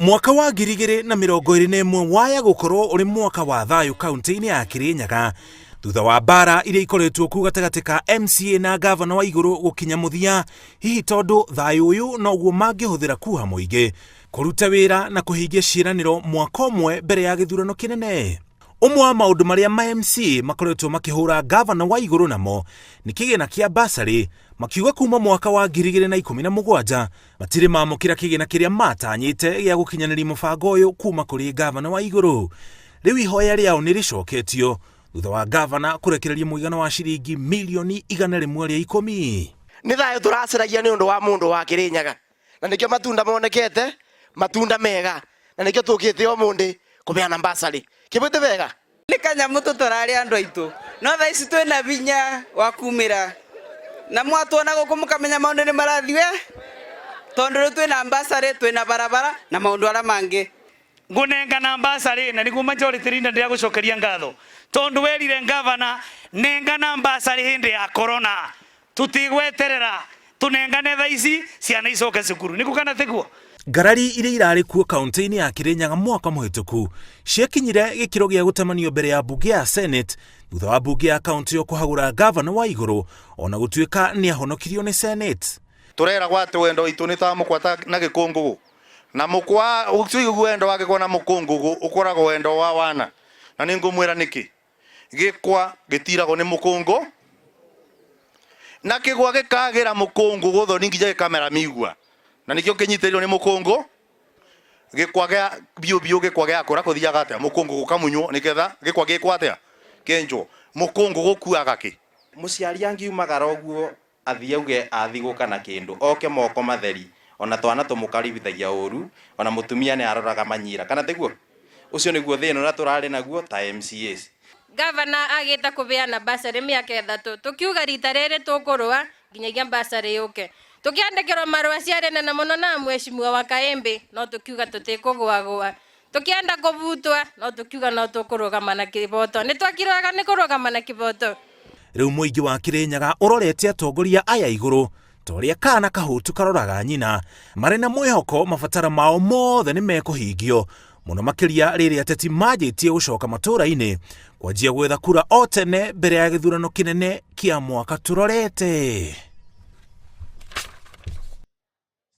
Mwaka wa 2021 waya gũkorwo ũrĩ mwaka wa thayũ kaunti-inĩ ya Kirinyaga thutha wa mbara iria ikoretwo kuo gatagatĩ ka MCA na gavana wa igũrũ gũkinya mũthia, hihi tondũ thayũ ũyũ noguo mangĩhũthĩra kuha mũingĩ kũruta wĩra na kũhingia ciĩranĩro mwaka ũmwe mbere ya gĩthurano kĩnene. Ũmwe wa maũndũ marĩa ma MCA makoretwo makĩhũra gavana wa igũrũ namo nĩ kĩgĩna kĩa basarĩ, makiuga kuma mwaka wa 2017 matirĩ mamũkĩra kĩgĩna kĩrĩa matanyĩte gĩa gũkinyanĩria mũbango ũyũ kuma kũrĩ gavana wa igũrũ. Rĩu ihoya rĩao nĩ rĩcoketio thutha wa gavana kũrekereria mũigana wa ciringi milioni 110. Nĩ thayũ tũracaragia nĩ ũndũ wa mũndũ wa Kĩrĩnyaga, na nĩkĩo matunda monekete, matunda mega, na nĩkĩo tũkĩte ũmũthĩ kũbeana bursary. Kĩbwĩte wega? Nĩ kanyamũ tũtũrarĩ andũ aitũ, no thaa ici twĩna vinya wa kumĩra na mwatuona gũkũ mũkamenya maũndũ nĩ marathiĩ we, tondũ rĩu twĩna bursary, twĩna barabara na maũndũ arĩa mangĩ. Ngũnengana bursary na nĩguo majority leader ndĩragũcokeria ngatho tondu werire ngavana nengana bursary hĩndĩ ya corona, tutigweterera tunengane thaa ici ciana icoke cukuru, nĩguo kana tiguo? Ngarari iria irarĩ kuo kaunti-inĩ ya Kirinyaga mwaka mũhĩtũku ciakinyire gĩkĩro gĩa gũtemanio mbere ya mbunge ya Senate thutha wa mbunge ya kaunti ĩyo kũhagũra gavana wa igũrũ ona gũtuĩka nĩ ahonokirio nĩ Senate. Tũreragwo atĩ wendo witũ nĩ ta mũkwa na gĩkũngũgũ, na mũkwa ũcio wendo wa gĩkwa na mũkũngũgũ ũkoragwo wendo wa wana, na nĩ ngũmwĩra nĩkĩ. Gĩkwa gĩtiragwo nĩ mũkũngũ, na kĩgwa gĩkagĩra mũkũngũgũ thoni nginya gĩkamera migua, na nĩkĩo kĩnyitĩrĩirwo nĩ mũkũngũ. Gĩkwa gĩa biũ biũ, gĩkwa gĩakũra kũthiaga atĩa? Mũkũngũgũ kamunywo nĩgetha gĩkwa gĩkwo atĩa? Kĩenjwo. Mũkũngũgũ kuaga kĩ? Mũciari angiumagara ũguo athiĩ auge athi gũka na kĩndũ, oke moko matheri, ona twana tũmũkaribithagia ũru, ona mũtumia nĩ aroraga manyira, kana tiguo? Ũcio nĩguo thĩna ũrĩa tũrarĩ naguo ta MCAs. Gavana agĩte kũbeana bursary mĩaka 3, tũkiuga rita rĩrĩ tũkũrũa nginyagia bursary yũke. Tũkĩandĩkĩrwo marũa ciarĩ nene mũno na mheshimiwa wa Kaembe, no tũkiuga tũtikũgũagũa. Tũkĩenda kũbutwa, no tũkiuga no tũkũrũgama na kĩboto. Nĩ twakire wega nĩ kũrũgama na kĩboto. Rĩu mũingĩ wa Kirinyaga ũrorete atongoria aya igũrũ ta ũrĩa kana kahũtu karoraga nyina, marĩ na mwĩhoko mabataro mao mothe nĩ mekũhingio, mũno makĩria rĩrĩa ateti manjĩtie gũcoka matũũra-inĩ kwanjia gwetha kura o tene mbere ya gĩthurano kĩnene kĩa mwaka tũrorete.